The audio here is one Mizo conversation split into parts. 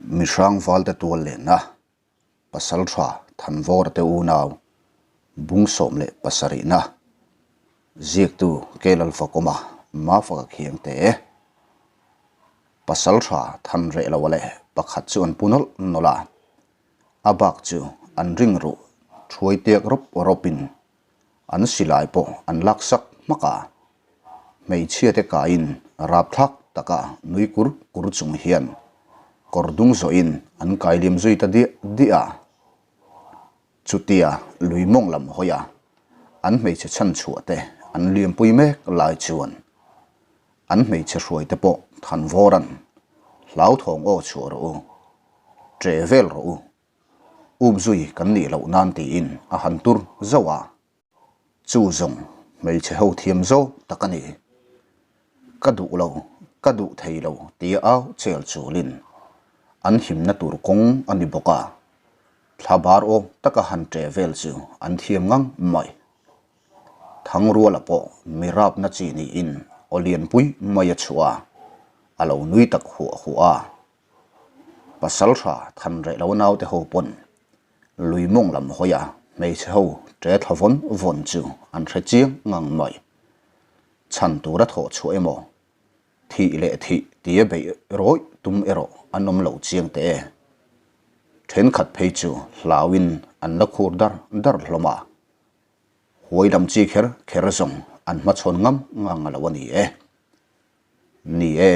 Mihrang valte tual lenna Pasaltha Thanvawra te unau bung 17na ziaktu Kelalfakawma Mafaka khiang te Pasaltha Thanreh loa leh pakhat chu an pu nawlh nawlh a, a bak chu an ring ruh thuai tiak rawp rawpin an silai pawh an lak sak hmak a. Hmeichhia te kaiin rapthlak taka nui kur kur chung hian kawr dung zawhin an kai liam zui ta diah diah a. Chutia lui mawng lam hawi a, an hmeichhe chhan chhuah te an liampui mek lai chuan an hmeichhe hruai te pawh Thanvawra'n hlauthawng aw chhuah rawh u, ṭe vel rawh u, up zui kan nih loh nan tiin a han tur zauh a. Chu zawng hmeichhe ho thiam zawk tak a ni. Ka duh lo, ka duh thei lo tia au chel chulin an himna tur kawng a ni bawk a, thla bar awk taka han ṭe vel chu an thiam ngang mai. Thangruala pawh mi rapna chi niin aw lianpui mai a chhuah a, a lo nui tak huah huah a. Pasalṭha Thanreh lo naute ho pawn lui mawng lam hawi a hmeichhe ho ṭe thla vawn vawn chu an hre chiang ngang mai. Chhan tura thawh chhuah emaw, thih leh thih tia beih rawih tum erawh an awm lo chiang teh e. Ṭhenkhat phei chu hlauin an la khur dar dar hlawm a, huai lam chi kher kher zawng an hmachhawn ngam ngang a lo a ni e. Ni e,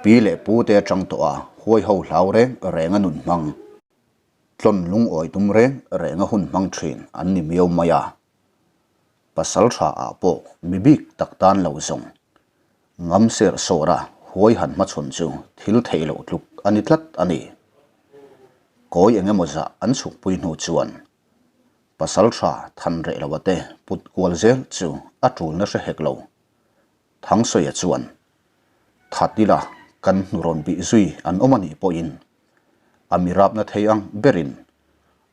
pi leh pu te atang tawh a huai ho hlau reng reng a nun hmang. Tlawn lungawi tum reng reng a hun hmang thin an ni miau mai a. Pasal tha ah pawh mi bik tak tan lo zawng. Ngam ser sawr a huai han hmachhawn chu thil theih loh tluk a ni tlat a ni. Kawi eng emaw zah an chhukpui hnu chuan pasal tha than reh lo a te put kual zel chu a tulna hre hek lo. Thangsawiah chuan, That ila kan hnu rawn bih zui an awm a nih pawhin a mi rapna thei ang berin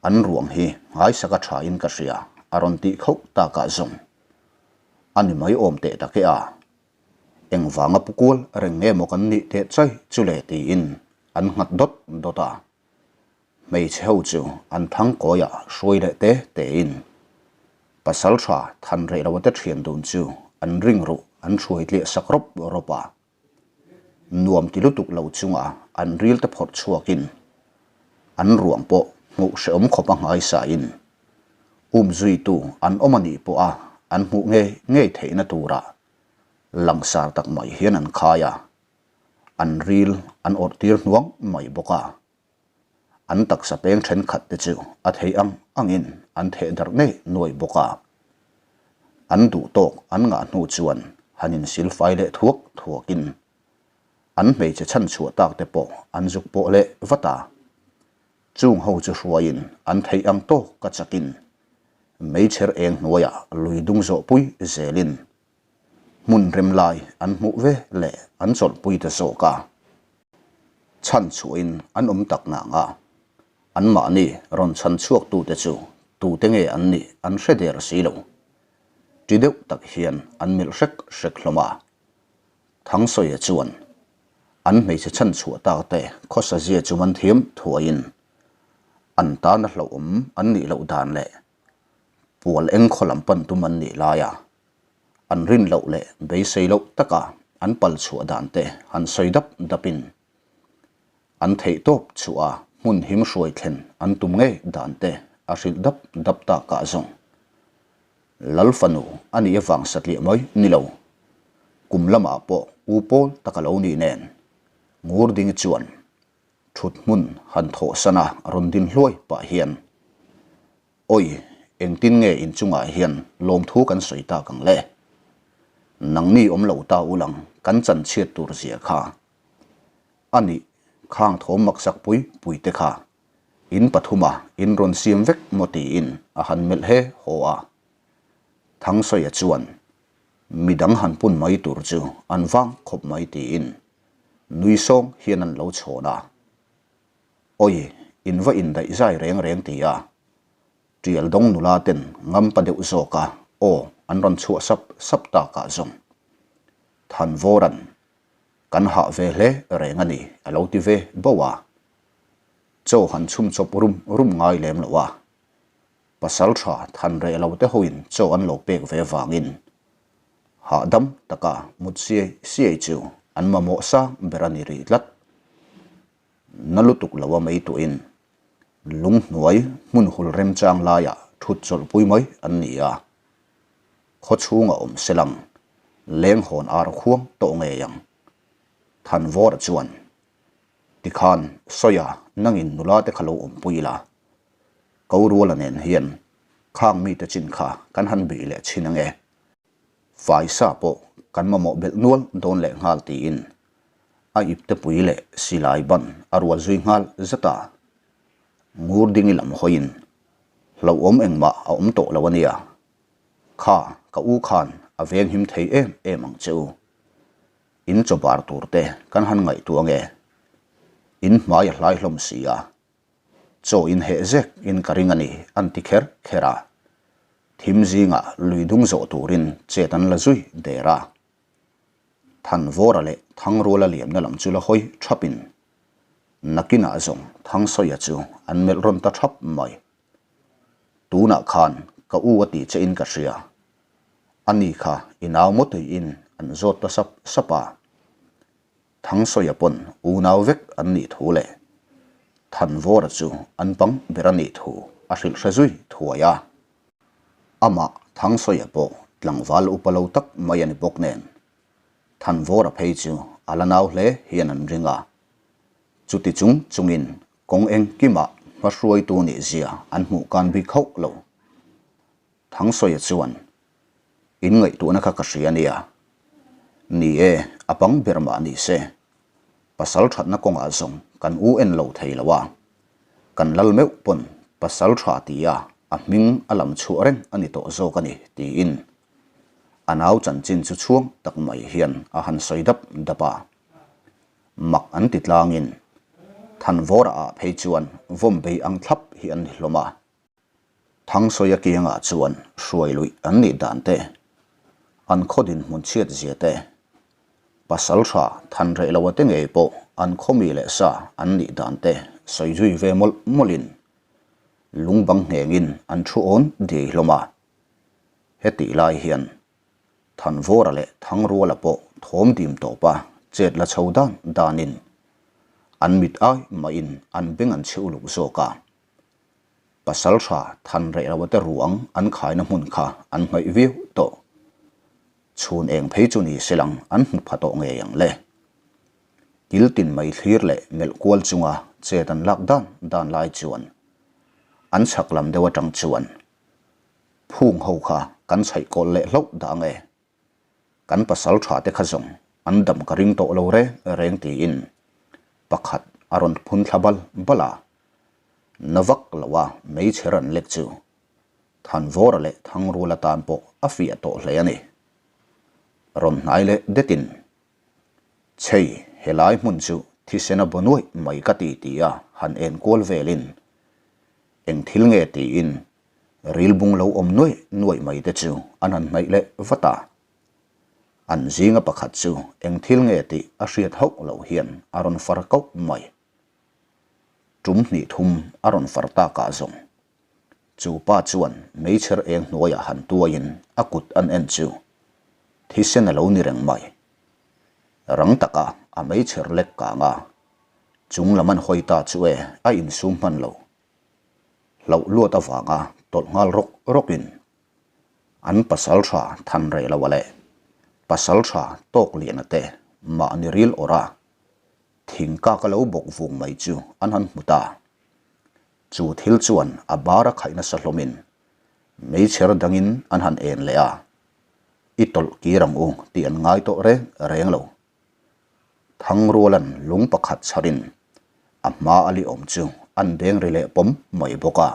an ruang hi ngaisaka thain ka hria a rawn tih khauh takah zawng a ni mai awm teh tak e a. Engvanga pu kual reng nge maw kan nih teh chai chu le tiin an nghat dawt dawt a. Hmeichhe ho chu an thang kawiah hruai leh te tein pasal tha than reh lo te thian dun chu an ring ruh an hruai tliah sak rawp rawp a. Nuam ti lutuk lo chunga an ril te phawrh chhuakin an ruang pawh hmuh hrehawm khawp a nghaisain um zuitu an awm a nih pawha an hmuh ngei ngei theihna tura langsar tak mai hian an khai a, an ril an awrh tir hnuang mai bawk a. An taksa peng thenkhat te chu a thei ang angin an theh darh ngei nuai bawk a. An duh tawk an ngah hnu chuan han insil fai leh thuak thuakin an hmeichhe chhan chhuah tak te pawh an zuk pawh leh vat a. Chung ho chu hruaiin an theih ang tawk ka chakin meichher eng hnuaiah lui dung zawh pui zelin hmun rem lai an hmuh ve leh an chawlhpui ta zawk a. Chhan chhuahin an awm tak nang a, anmahni rawn chhan chhuaktute chu tute nge an nih an hre der si lo. Ṭi deuh tak hian an melh hrek hrek hlawm a. Thangsawiah chuan an hmeichhe chhan chhuah takte khawsa zia chu man thiam thuaiin an tana hlauhawm an nih loh dan leh pual eng khaw lam pan tum an nih laia an rin loh leh beisei loh taka an pal chhuah dan te han sawi dap dapin an theih tawp chhuah a hmun him hruai thlen an tum ngei dan te a hrilh dap dap takah zawng Lal fanu a nih avang satliah mai ni lo. Kum lamah pawh u pawl tak a lo nih nen Ngurdingi chuan thut hmun han thawhsan a rawn din hluai pah hian Awi, engtin nge inchungah hian lawmthu kan sawi tak ang le? Nangni awm lo ta u lang kan chan chhiat tur zia kha. A nih, khang thawm maksak pui pui te kha in pathuma in rawn siam vek maw tiin a han melh he haw a. Thangsawiah chuan midang han pun mai tur chu an vang khawp mai tiin nui sawng hian an lo chhawn a. Awi, in va indaih zai reng reng ti a, Tial dawng nula ten ngam pa deuh zawk a aw an rawn chhuah sap sap takah zawng Thanvawran kan hah ve hle reng a ni a lo ti ve bauh a. Chaw han chhum chawp rum rum ngai lem lo a, pasaltha than reh lo te hoin chaw an lo pek ve vangin hahdam taka mut siai siai chu an mamawh sang ber a ni rih tlat. Na lutuk lo a mei tuahin lunghnuai hmun hul remchang laiah thut chawlhpui mai an ni a, khaw chhunga awm selang leng hawn ar khuang tawh ngei ang. Thanvawra chuan Tikhan Sawia nangin nula te kha lo awmpui ila, ko Ruala nen hian khang mite chin kha kan han bih leh chhin ange. Faisa pawh kan mamawh belh nual dawn leh nghal tiin a iptepui leh silai ban a rual zui nghal zat a. Ngur dingi lam hawiin hlauhawm engmah a awm tawh lo a nia. Kha ka u khan a venghim thei em em ang che u. In chaw bar tur te kan han ngaihtuah nge? In hmai a hlai hlawm si a, chaw in heh zek in ka ring a ni an ti kher kher a. Thim zingah lui dung zawh turin chet an la zui der a. Thanvawra leh Thangruala liamna lam chu la hawi thapin nakinah zawng Thangsawiah chu an melh rawn ta thap mai. Tunah khan ka u a tih che in ka hria. A ni kha i nau maw tuiin an zawt ta sap sap a. Thangsawiah pawn unau vek an nih thu leh Thanvawra chu an pang ber a nih thu a hrilh hre zui thuai a. Amah Thangsawiah pawh tlangval upa lo tak mai a ni bawk nen Thanvawra phei chu a la nau hle hian an ring a. Chuti chung chungin Kawng engkimah hmahruaitu nih zia an hmuh kan bik hauh lo. Thangsawiah chuan, In ngaihtuahna kha ka hria nia. Ni e, a bang ber mah ni se. Pasal thatna kawngah zawng kan u en lo thei lo a. Kan lal meuh pawn pasal tha tia a hming a lam chhuah reng a ni tawh zawk a ni, tiin a nau chanchin chu chhuang tak mai hian a han sawi dap dap a. Mak an ti tlangin Thanvawra ah phei chuan vawm bei ang thlap hi an ni hlawm a. Thangsawi a kiangah chuan hruai luih an nih dan te, an khaw dinhmun chhiat zia te, pasal tha than reh lo a te ngei pawh an khaw mi leh sa an nih dan te sawi zui ve mawlh mawlhin lungbang nghengin an thu awn diai hlawm a. Hetih lai hian Thanvawra leh Thangruala pawh thawm dim tawp a, chet la chho dan danin an mit ai mahin an beng an chhe uluk zawk a. Pasal tha than reh lo te ruang an khaina hmun kha an hnaih viau tawh. Chhun eng phei chu ni se lang an hmu pha tawh ngei ang le. Kil tin mai thlir leh melh kual chunga chet an lak dan dan lai chuan an chhak lam deuh atang chuan Phung ho kha kan chhaih kawl leh hlauh dah ang e. Kan pasal tha te kha zawng an dam ka ring tawh lo reng reng tiin pakhat a rawn phun thla bal bal a. Na vak lo a meichher an lek chu Thanvawra leh Thangrula tan pawh a fiah tawh hle a ni. Rawn hnai leh detin, Chhei, helai hmun chu thisen a baw nuaih mai ka ti tia han enkual velin Eng thil nge tiin ril bung lo awm nuaih nuaih mai te chu an han hnaih leh vat a. An zinga pakhat chu eng thil nge tih a hriat hauh loh hian a rawn far kauh mai. Tum hnih thum a rawn far takah zawng chu pa chuan meichher eng hnuaiah han tuaiin a kut an en chu thisen a lo ni reng mai. Rang taka a meichher lek kang a, Chung lam an hawi ta chu e a insum hman lo. Hlauh luat avanga tawlh nghal rawk rawkin an pasal tha than reh lo a leh pasal tha tawk lian a te mahni ril awrh a thing kak a lo bawk vung mai chu an han hmu ta. Chu thil chuan a bar a khaih nasa hlawmin meichher dangin an han en leh a, I tawlh kir ang u tih an ngai tawh reng reng lo. Thangruala'n lung pakhat chharin a hma a li awm chu an deng ri leh pawm mai bawk a,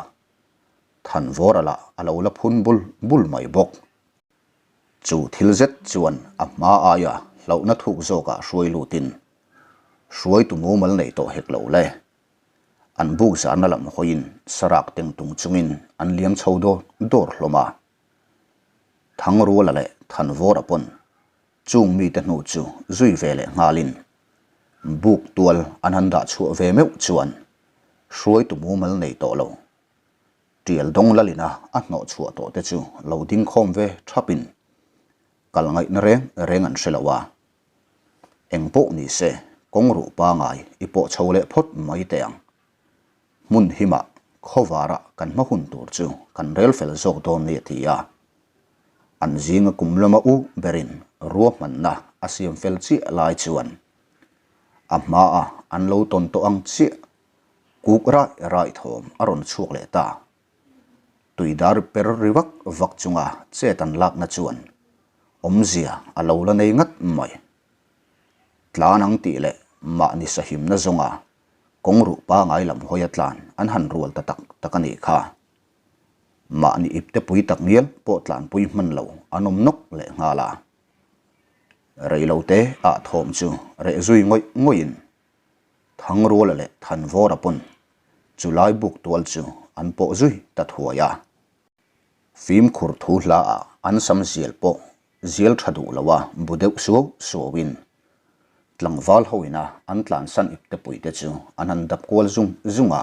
Thanvawra lah a lo la phun bul bul mai bawk. Chu thil zet chuan a hma aia hlauhna thuk zawkah hruai lutin hruaitu mumal nei tawh hek lo le. An buk zarna lam hawiin sarak teng tung chungin an liam chho dawr dawr hlawm a. Thangruala leh Thanvawra pawn Chung mite hnu chu zui ve leh nghalin buk tual an han dah chhuah ve meuh chuan Hruaitu mumal nei tawh lo. Tial dawng lalina a hnawh chhuah tawh te chu lo ding khawm ve thapin kal ngaihna reng reng an hre lo a. Eng pawh ni se kawng ruh pangai i pawh chho leh phawt mai teh ang. Hmun himah khawvarah kan hma hun tur chu kan rel fel zawk dawn ni a ti a. An zinga kum lama u berin ruahmanna a siam fel chiah lai chuan a hmaa an lo tawn tawh ang chiah kuk raih raih thawm a rawn chhuak leh ta. Tuidar per ri vak vak chunga chet an lakna chuan awmzia a lo la nei ngat mai. Tlan ang tih leh mahni sahimna zawnga kawng ruh pangai lam hawia tlan an han rual ta tak tak a nih kha. Mahni ipte pui tak ngial pawh tlanpui hman lo an awm nawk leh nghal a. Reilote ah thawm chu reh zui ngawih ngawih in Thangruala leh Thanvawra pawn chulai buk tual chu an pawh zui ta thuai a. Fimkhur thu hla ah an sam zial pawh zial tha duh lo a bu deuh suau suau in tlangval ho ina an tlansan ipte pui te chu an han dap kual zung zung a.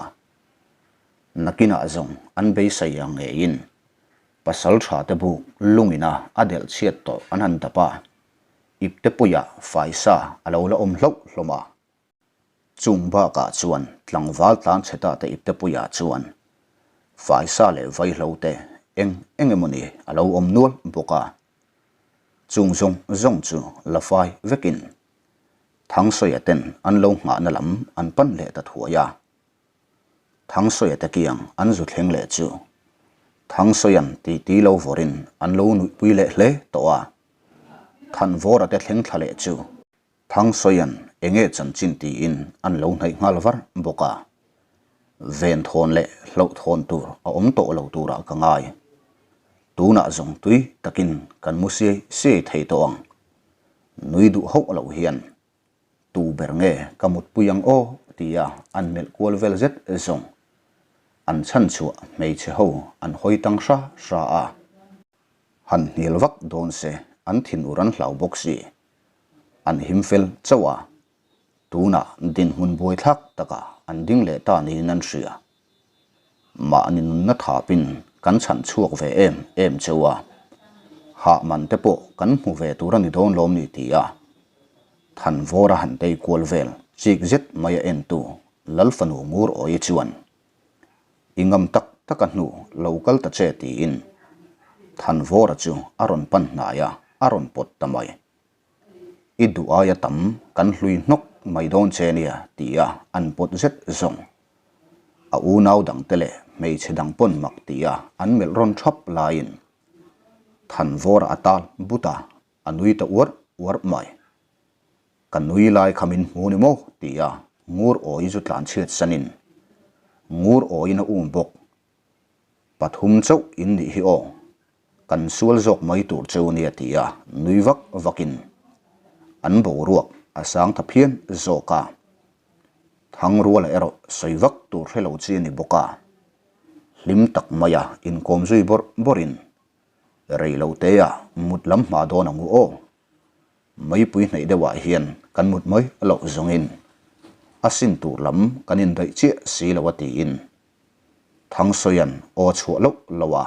Nakinah zawng an beisei ang ngeiin pasal tha te buk lungina a delh chhiat tawh an han dap a, ipte puiah faisa a lo la awm hlauh hlawm a. Chung bakah chuan tlangval tlan chhe ta te ipte puiah chuan faisa leh vaihlo te eng eng emawni a lo awm nual bawk a. Chung zawng zawng chu la fai vekin Thangsawiah ten an lo nghahna lam an pan leh ta thuai a. Thangsawiah te kiang an zu thleng leh chu Thangsawian titi lo vawrin an lo nuihpui leh hle tawh a. Thanvawra te thleng thla leh chu Thangsawian enge chanchin tiin an lo hnaih nghal var bawk a. Venthawn leh hlauhthawn tur a awm tawh lo turah ka ngai. Tunah zawng tui takin kan mu siai siai thei tawh ang. Nui duh hauh loh hian tu ber nge ka mutpui ang aw tia an melh kual vel zet zawng. An chhanchhuah hmeichhe ho an hawi tang hra hra a. Han hnial vak dawn se an thinur an hlau bawk si. An him fel chauh a, tunah dinhmun buaithlak takah an ding leh ta niin an hria. Mahni nunna thapin kan chhan chhuak ve em em cheu a, hah man te pawh kan hmu ve tur a ni dawn lawm ni ti a, Thanvawra han tei kual vel chik zet mai a entu Lalfanu Ngur Awi chuan I ngam tak tak a hnu lo kal ta che tiin Thanvawra chu a rawn pan hnai a, a rawn pawt ta mai. I duh aia tam kan hlui hnawk mai dawn che nia tia an pawt zet zawng. A unau dangte leh hmeichhe dang pawn mak tia an melh rawn thap laiin Thanvawra a tal but a, a nui ta uarh uarh mai. Ka nui lai kha min hmu ni maw? ti a Ngur Awi chu tlan chhiat sanin Ngur Awiin a um bawk. Pathum chauh in nih hi aw, kan sual zawk mai tur cheu nia ti a nui vak vakin an boruak a sang ta phian zawk a. Thangruala erawh sawi vak tur hre lo chi a ni bawk a, hlim tak maia inkawm zui bawrh bawrhin Rei lo te a mut lam hma dawn ang u aw. Meipui hnaih deuh ah hian kan mut mai loh zawngin a sin tur lam kan indaih chiah si lo a tiin Thangsawian aw chhuah loh loh a.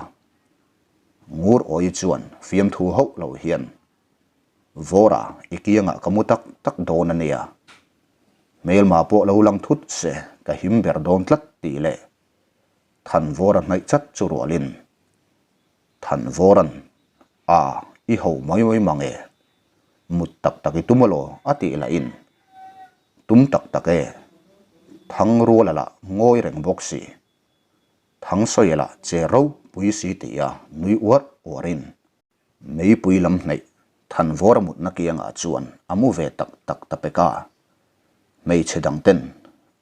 Ngur Awi chuan fiamthu hauh lo hian Vawra i kiangah ka mu tak tak dawn a nia. Hmelma pawh lo lang thut se ka him ber dawn tlat tih leh Thanvawra hnaih chat chu rualin Thanvawra'n A, i ho mai mai mang e. Mut tak tak i tum alaw a tih lahin Tum tak tak e. Thangruala lah ngawi reng bawk si. Thangsawiah lah che ropui si tia nui uar uarin Meipui lam hnaih Thanvawra mutna kiangah chuan a mu ve tak tak ta pek a. Hmeichhe dang ten,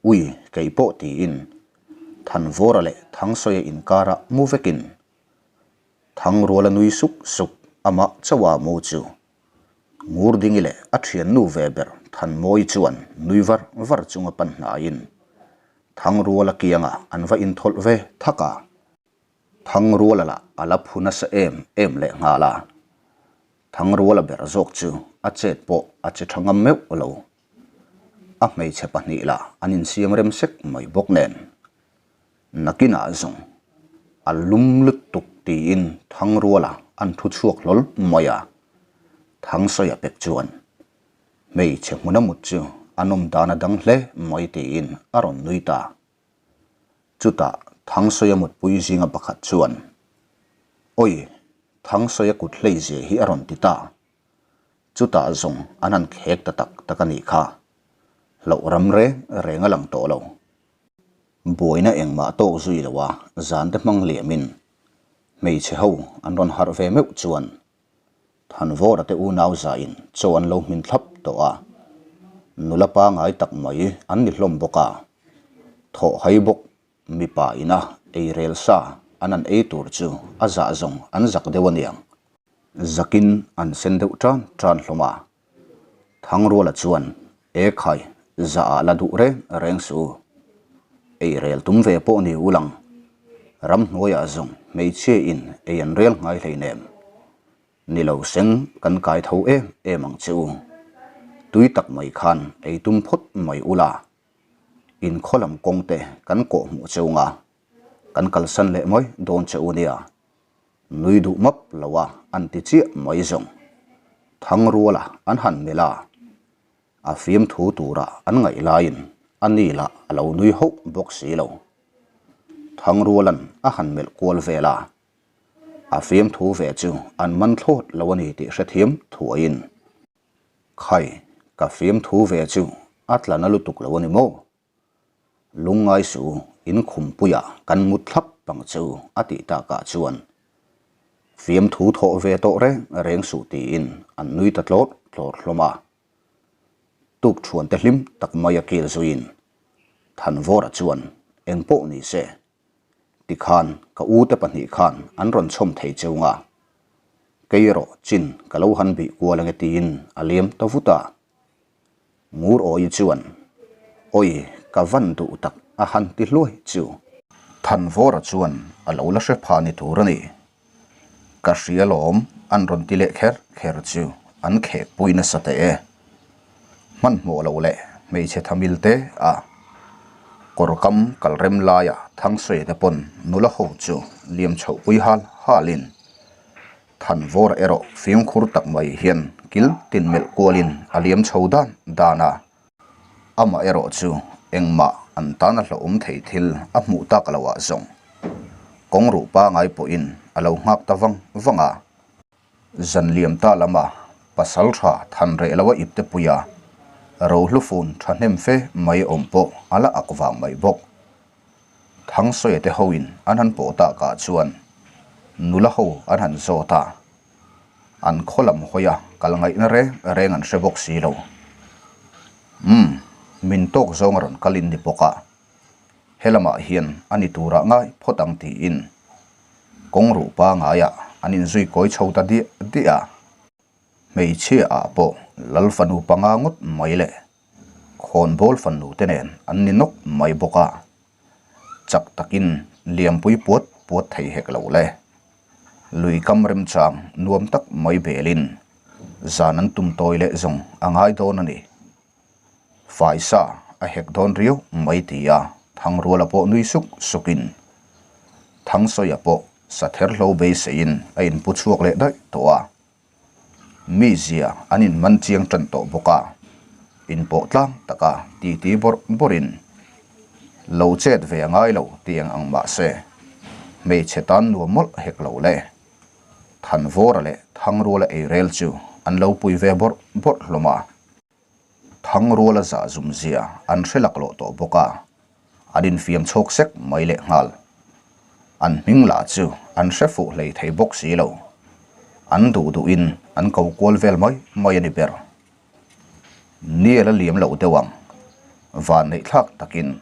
Ui, kei pawh tiin Thanvawra leh Thangsawiah inkarah mu vekin Thangruala nui suk suk amah chauha mu chu Ngurdingi leh a thiannu ve ber Thanmawi chuan nui var var chunga pan hnaiin Thangruala kiangah an va inthawlh ve thak a. Thangruala lah a la phu nasa em em leh nghal a, Thangruala ber zawk chu a chet pawh a che tha ngam meuh lo. A hmeichhe pahnih lah an insiam rem sek mai bawk nen. Nakinah zawng a lum lutuk tiin Thangruala an thu chhuak hlawl mai a. Thangsawi a pek chuan hmeichhe hmuna mut chu a nawm dan a dang hle mai tiin a rawn nui ta. Chutah Thangsawi a mutpui zinga pakhat chuan, Awi, Thangsawi a kut hlei zia hi a rawn ti ta. Chutah zawng an han khek ta tak tak a nih kha. Hlauh ram reng reng a lang tawh lo. Buaina engmah tawk zui lo a zan te hmang liamin hmeichhe ho an rawn harh ve meuh chuan Thanvawra te unau zain chaw an lo hmin thlap tawh a, nula pangai tak mai an ni hlawm bawk a, thawh hai bawk mipa ina ei rel sa an an ei tur chu a zah zawng an zak deuh aniang. Zakin an sen deuh tan tan hlawm a, Thangruala chuan, E khai, zah ah la duh reng reng suh u. Ei rel tum ve pawh ni u lang. Ramhnuaiah zawng hmeichhia in ei an rel ngai hleinem. Ni lo seng kan kai tho em em ang che u. Tui tak mai khan ei tum phawt mai u la. In khaw lam kawng te kan kawh hmuh che u nga. Kan kalsan leh mai dawn che u nia. Nui duh map lo a an ti chiah mai zawng. Thangruala an han melh a, a fiamthu tura an ngaih laiin a ni lah a lo nui hauh bawk si lo. Thangruala'n a han melh kual vel a, a fiamthu ve chu an man thlawt lo a ni tih hrethiam thuaiin, Khai, ka fiamthu ve chu a tla na lutuk lo a ni maw? Lungngai suh u, in khumpuiah kan mut thlap ang che u, a tih takah chuan fiamthu thawh ve tawh reng reng suh tiin an nui ta tlawrh tlawrh hlawm a. Tukṭhuante hlim tak mai a kil zuiin Thanvawra chuan engpawh ni se, tikhan ka ute pahnih khan an rawn chhawm thei cheu nga, kei erawh chin ka lo han bih kual ange tiin a liam ta vut a. Ngur Awi chuan, Awi, ka van duh tak a han ti hluai chu. Thanvawra chuan a lo la hre pha ni tur a ni. Ka hria lawm an rawn ti leh kher kher chu an kheh pui nasa teh e. Hmanhmawh lo leh hmeichhe thamil te a kawr kam kal rem laia Thangsawi te pawn nula ho chu liam chhoh pui hal halin Thanvawr erawh fimkhur tak mai hian kil tin melh kualin a liam chho dan dan a, amah erawh chu engmah an tan a hlauhawm thei thil a hmuh tak lo ah zawng kawng ruh pangai pawhin a lo nghak ta vang vang a. Zan liam ta lama pasal tha than reh lo a ipte pui a, rohlufun thahnem fe mai awm pawh a la ak vang mai bawk. Thangsawi te hoin an han pawh takah chuan nula ho an han zawt a, an khaw lam hawi a kal ngaihna reng reng an hre bawk si lo. Umm, min tawk zawng a rawn kal in ni bawk a, he lamah hian a ni turah ngai phawt ang tiin kawng ruh pangaiah an inzui kawi chho ta diah diah a. Hmeichhia ah pawh Lal fanu panga ngawt mai le. Khawnbawl fanu te nen an ni nawk mai bawk a. Chak takin liampui puat puat thei hek lo le. Lui kam remchang nuam tak mai belin zan an tum tawi leh zawng a ngai dawn a ni. Faisa a hek dawn riau mai ti a Thangruala pawh nui suk sukin Thangsawiah pawh Satherhlo beiseiin a inpu chhuak leh daih tawh a. Mi zia an inman chiang tan tawh bawk a, inpawh tlang taka titi bawrh bawrhin lo chet ve a ngai lo ti eng ang mah se, hmeichhe tan nuam mawlh hek lo le. Thanvawra leh Thangruala eirel chu an lo pui ve bawrh bawrh hlawm a. Thangruala zah zum zia an hre laklawh tawh bawk a, an infiam chhawk sek mai leh nghal. An hming lah chu an hre fuh hlei thei bawk si lo. An duh duhin an ko kual vel mai mai a ni ber. Niel a liam loh deuh ang. Van neih thlak takin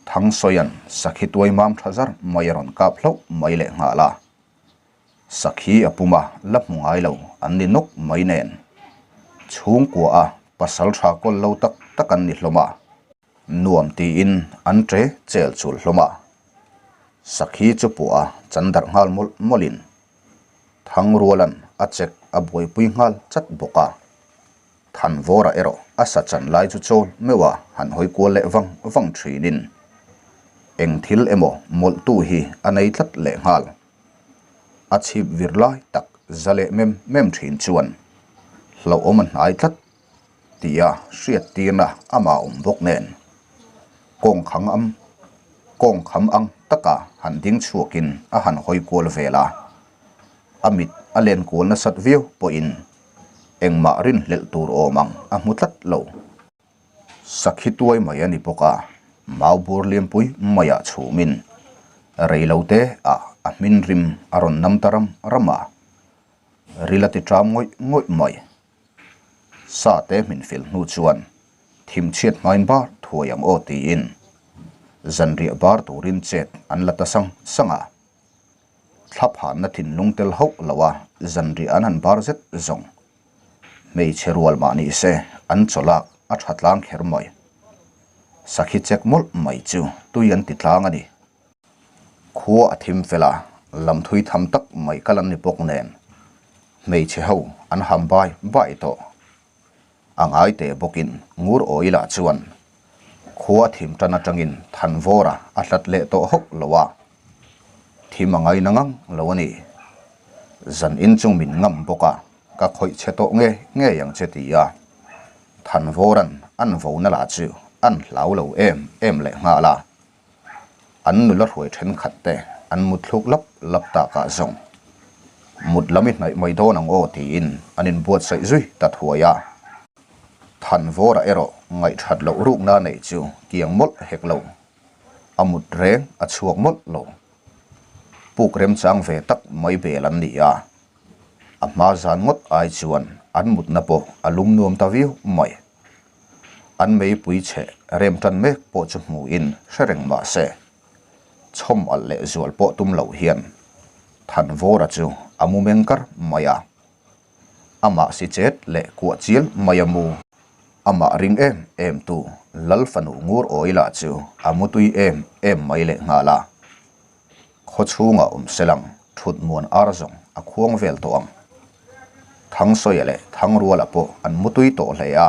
Thangsawia'n sakhi tuai mam tha zar mai a rawn kap hlauh mai leh nghal a. Sakhi a pum a, la hmu ngai lo an ni nawk mai nen. Chhungkua a pasal tha kawl lo tak tak an ni hlawm a. Nuam tiin an ṭe chel chul hlawm a. Sakhi chu puah a chan darh nghal mawlh mawlhin Thangruala'n a chek a buaipui nghal chat bawk a. Thanvawra erawh a sa chan lai chu chawl meuh a han hawi kual leh vang vang thinin. Eng thil emaw mawlhtu hi a nei tlat lehnghal. A chhip vir lai tak za leh mem mem thin chuan hlauhawm a hnai tlat tia hriattirna amah awm bawk nen kawng khang am kawng kham ang taka han ding chhuakin a han hawi kual vel a, a mit a len kual nasat viau pawhin engmah rinhlelh tur awm ang a hmu tlat lo. Sakhi tuai mai a ni bawk a, mau bur lianpui maiah chhumin reilote ah a hmin rim a rawn nam ta ram ram a, ril a ti ṭam ngawih ngawih mai. Sa te hmin fel hnu chuan thim chhiat hmain bar thuai ang aw tiin zanriah bar turin chet an la ta sang sang a, thla phanna thinlung tel hauh lo a zanriah an han bar zet zawng. Hmeichhe rual mah ni se an chawlak a tha tlang kher mai. Sakhi chek mawlh mai chu tui an ti tlang a ni. Khua a thim fel a, lam thui tham tak mai kal an ni bawk nen hmeichhe ho an ham bai bai tawh. A ngai teh bawkin ngur awi lah chuan khua a thim tan atangin Thanvawra a hlat leh tawh hauh lo a, thim a ngaina ngang lo a ni. Zan in chung min ngam bawk a, ka khawih che tawh nge ngei ang che ti a, Thanvawra'n an vona lah chu an hlau lo em em leh nghal a. An nula hruai thenkhat te an mut thluk lap lap tak ah zawng mut lam i hnaih mai dawn ang aw tiin an inbuatsaih zui ta thuai a. Thanvawra erawh ngaihthat loh rukna neih chu kiang mawlh hek lo, a mut reng a chhuak mawlh lo. Puk remchang ve tak mai bel an ni a, a hma zan ngawt ai chuan an mutna pawh a lum nuam ta viau mai. An meipui chhe rem tan mek pawh chu hmuhin hre reng mah se, chhawm alh leh zual pawh tum loh hian Thanvawra chu a mu meng kar mai a. Amah si chet leh kuah chial mai a mu. Amah ring em em tu Lal fanu ngur awi lah chu a mu tui em em mai leh nghal a. Khaw chhungah awm selang thut muan ar zawng a khuang vel tawh ang. Thangsawiah leh Thangruala pawh an mutui tawh hle a.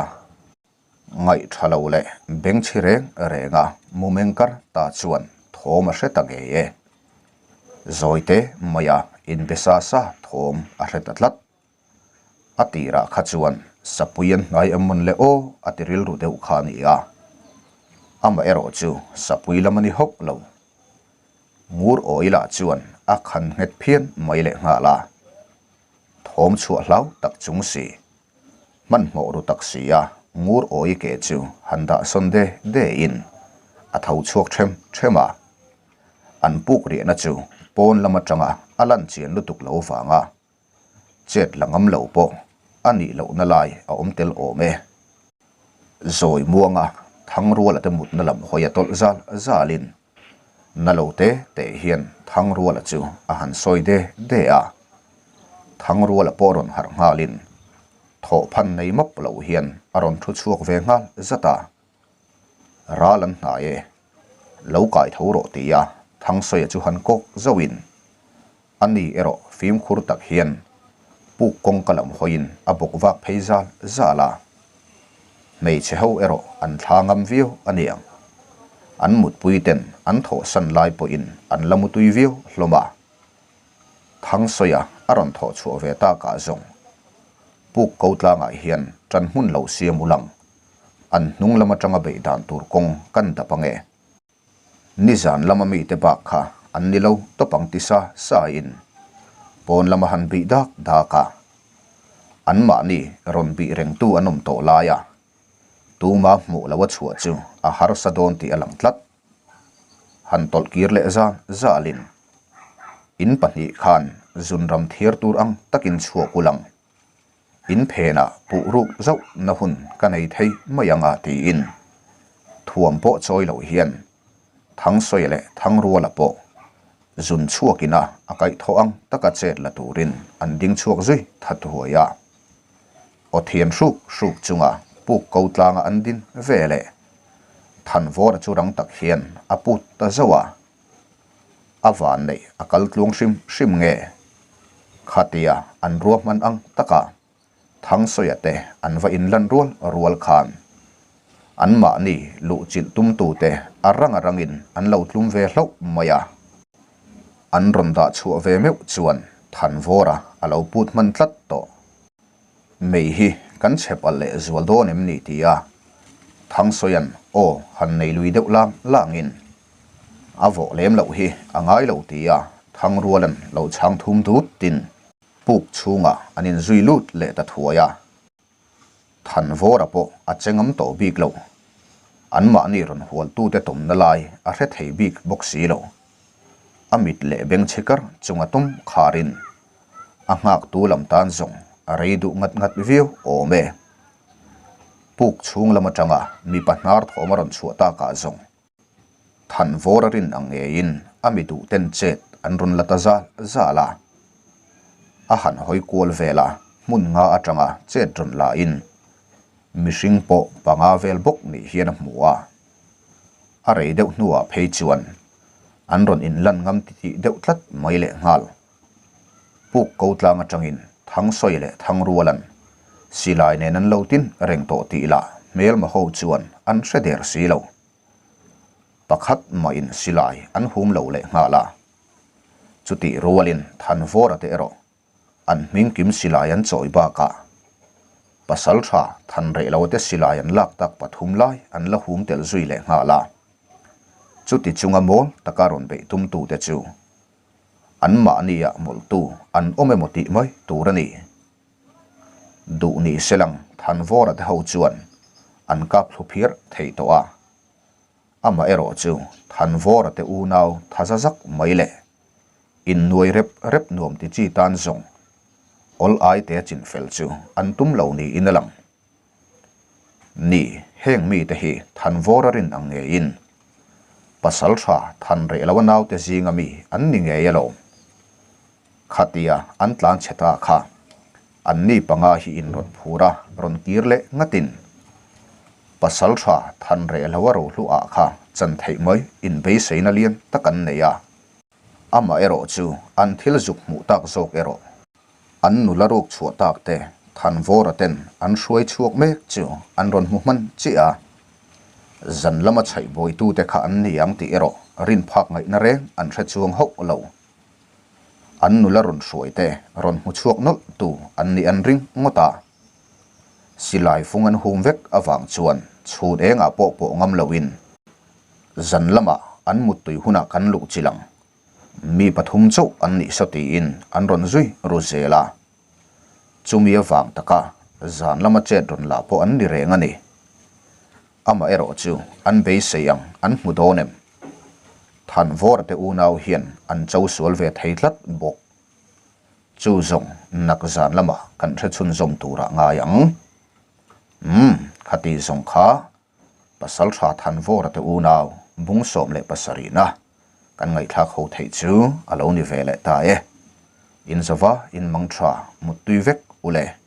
Ngaih tha lo leh bengchhi reng renga mu meng kar ta chuan thawm a hre ta ngei e. Zawite maia inbe sa sa thawm a hre ta tlat. A tirah kha chuan sapui an hnai em mawn le aw a ti rilru deuh kha a ni a. Amaherawh chu sapui lam a ni hauh lo. Ngur awi lah chuan a khan nghet phian mai leh nghal a. Thawm chhuah hlau tak chung si. Hmanhmawh ru tak si a ngur awi ke chu han dah sawn de de in a tho chhuak them them a. An puk riahna chu pawn lam atanga a lan chian lutuk lo vanga Chet la ngam lo pawh a nih lohna lai a awm tel awm e. Zawi muanga Thangruala te mutna lam hawi a tawlh zal zalin na lo te te hian Thangruala chu a han sawi de de a. Thangruala pawh rawn harh nghalin thawhphan nei map lo hian a rawn thu chhuak ve nghal zat a. Ral an hnai e. Lo kai tho rawh tia Thangsawiah chu han kawk zauhin A ni erawh fimkhur tak hian puk kawngka lam hawiin a bawk vak phei zal zal a. Hmeichhe ho erawh an thla ngam viau a niang. An mutpui ten an thawhsan lai pawhin an la mutui viau hlawm a. Thangsawiah a rawn thawh chhuah ve takah zawng puk ko tlangah hian ṭan hmun lo siam ulang an hnung lam aṭanga beih dan tur kawng kan dap ange. Nizan lama mite bak kha an ni lo tawp ang ti sa sa in pawn lama han bih dak dak a, anmahni rawn bih rengtu an awm tawh lai a, tuma hmuh lo a chhuah chu a harsa dawn tih a lang tlat. Han tawlh kir leh zal zalin in pahnih khan zunram thiar tur ang takin chhuak ulang. In phenah puh ruk zauh na hun ka nei thei mai ang a tiin thuam pawh chawi loh hian Thangsawiah leh Thangruala pawh zun chhuakin a a kaihthawh ang taka chet la turin an ding chhuak zui that huai a. Aw thian hruk hruk chunga puk ko tlanga an din ve leh Thanvawra chu rang tak hian a put ta zauh a. A van neih a kal tluang hrim hrim nge? Khatia an ruahman ang taka Thangsawiah te an va inlan rual rual khan. Anmahni luhchilh tumtute a rang a rangin an lo tlum ve hlauh mai a. An rawn dah chhuah ve meuh chuan Thanvawra a lo put hman tlat tawh. Mei hi kan chhep alh leh zual dawn em ni ti a Thangsawia'n aw han nei lui deuh lang langin a vawh lem loh hi a ngai lo ti a Thangruala'n lo chhang thum dut tin puk chhungah an inzui lut leh ta thuai a. Thanvawra pawh a che ngam tawh bik lo. Anmahni rawn hualtute tawmna lai a hre thei bik bawk si lo. A mit leh beng chhe kar chunga tum kharin a nghaktu lam tan zawng a rei duh ngat ngat viau awm e. Puk chhung lam atanga mipa hnar thawm a rawn chhuah takah zawng Thanvawra rin ang ngeiin a mi duh ten chet an rawn la ta zal zal a. A han hawi kual vel a, hmun nga atanga chet rawn la in mihring pawh panga vel bawk nih hian a hmu a. A rei deuh hnuah phei chuan an rawn inlan ngam titih deuh tlat mai leh nghal. Puk ko tlang atangin Thangsawi leh Thangrualan silai nen an lo tin reng tawh tih lah hmelma ho chuan an hre der si lo. Pakhat mahin silai an hum lo leh nghal a. Chutih rualin Thanvawra te erawh an hming kim silai an chawi bakah pasal tha than reh lo te silai an lak tak pathum lai an la hum tel zui leh nghal a. Chuti chunga mawl taka rawn beih tumtute chu an mahnia mawlhtu an awm emaw tih mai tur a ni. Duh ni selang Thanvawra te ho chuan an kap thlu phiar thei tawh a. Amaherawh chu Thanvawra te unau thaza zak mai leh innuai rep rep nuam ti chi tan zawng awl ai te chin fel chu an tum lo niin a lang. Ni, heng mite hi Thanvawra rin ang ngeiin pasal tha than reh lo a naute zinga mi an ni ngei alawm. Khatia an tlan chhe ta kha an ni panga hi in rawn phur a, rawn kir leh ngatin pasal tha than reh lo a rohlu ah kha chan theih mai inbeiseina lian tak an nei a. Amaherawh chu an thil zuk hmuh tak zawk erawh an nula ruk chhuah tak te Thanvawra ten an hruai chhuak mek chu an rawn hmu hman chiah a. Zan lama chhaih bawitute kha an ni ang tih erawh rin phak ngaihna reng an hre chuang hauh lo. An nula rawn hruai te rawn hmu chhuak nawlh tu an nih an ring ngawt a. Silai fung an hum vek avang chuan chhun engah pawh pawh ngam loin zan lamah an muttui hunah kan luh chi lang. Mi pathum chauh an nih saw tiin an rawn zui ru zel a. Chumi avang taka zan lama chet rawn lah pawh an ni reng a ni. Amaherawh chu an beisei ang an hmu dawn em? Thanvawra te unau hian an cho sual ve thei tlat bawk. Chu zawng nak zan lamah kan hre chhunzawm turah ngai ang. Umm, khati zawng kha Pasaltha Thanvawra te unau bung 17na kan ngaihthlak ho theih chu a lo ni ve leh ta e. Inzova inmang tha muttui vek u le.